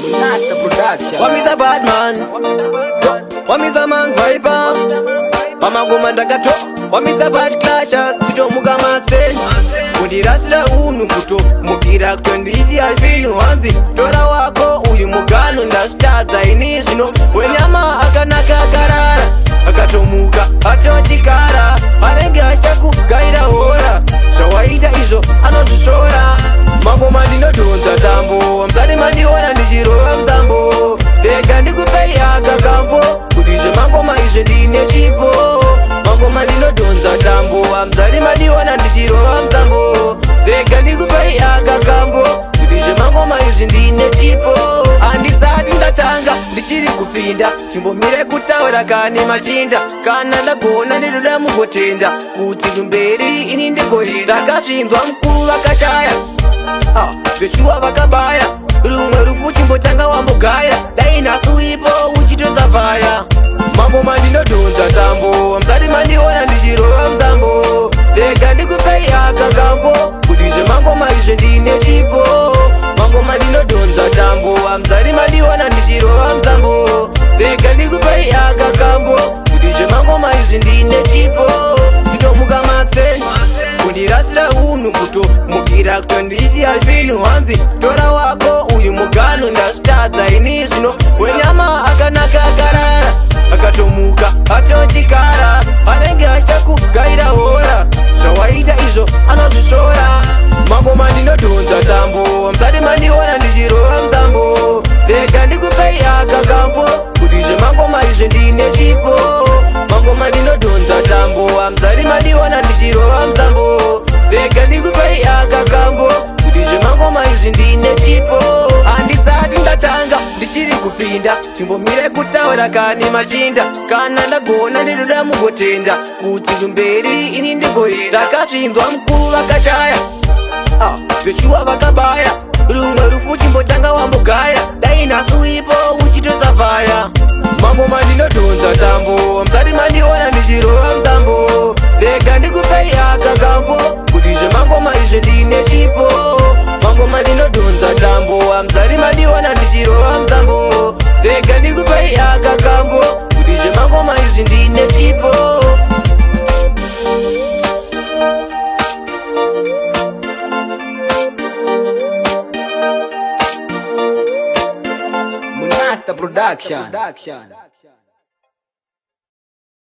Munasta Production. Wamisa badman, wamisa man viper, pamagoma ndakato, wamisa bad clasher, kutomuka masen, kundirasira unhu kutomukira kutonditi azvinhu hanzi tora wako uyu mugano ndazvitadza ini zvino wenyama akanaka akarara akatomuka atochikara anenge achakugaira hora zvawaita izvo anozvisvora. Mangoma ndinodhonza tambo, musati mandiona ndichirova mutambo. Rega ndikupei aka kambo kuti zvemangoma izvo ndine chipo. Mangoma ndinodhonza tambo, musati mandiona ndichirova mutambo. Rega ndikupei aka kambo kuti zvemangoma izvi ndine chipo. Handisati ndatanga, ndichiri kupinda. Chimbomire kutaura kani machinda, kana ndagona ndinoda mugotenda kuti kumberi ini ndigoenda. Ndakazvinzwa mukuru vakashaya. Ah, zveshuwa vakabaya rumwe rufu, chimbotanga wambogaya dai nhasi uipo uchitosavhaya. Mangoma ndinodhonza tambo, musati mandiona ndichirova mutambo. Rega ndikupei aka kambo kuti zvemangoma izvo ndine chipo. Mangoma ndinodhonza tambo, musati mandiona ndichirova mutambo. Rega ndikupei aka kambo kuti zvemangoma izvi ndine chipo. Kutomuka matseni kundirasira unhu kutomukira kutonditi azvinhu hanzi tora wako uyu mugano ndazvitadza ini zvino wenyama akanaka akarara akatomuka atochikara anenge achakugaira hora zvawaita izvo anozvisvora. Mangoma ndinodhonza tambo, musati mandiona ndichirova mutambo. Rega ndikupei aka kambo kuti zvemangoma izvo ndine chipo. Mangoma ndinodhonza tambo, musati mandiona ndichirova mutambo. Rega ndikupei aka kambo kuti zvemangoma izvi ndine chipo. Handisati ndatanga, ndichiri kupinda. Chimbomire kutaura kani machinda, kana ndagona ndinoda mugotenda kuti kumberi ini ndigoenda. Ndakazvinzwa mukuru vakashaya. Ah, zveshuwa vakabaya rumwe rufu, chimbotanga wambogaya dai nhasi uipo uchitosavhaya. Mangoma ndinodhonza tambo, musati mandiona ndichirova mutambo. Rega ndikupei aka kambo kuti zvemangoma izvo ndine chipo. Mangoma ndinodhonza tambo, musati mandiona ndichirova mutambo. Rega ndikupei aka kambo kuti zvemangoma izvi ndine chipo. Munasta Production.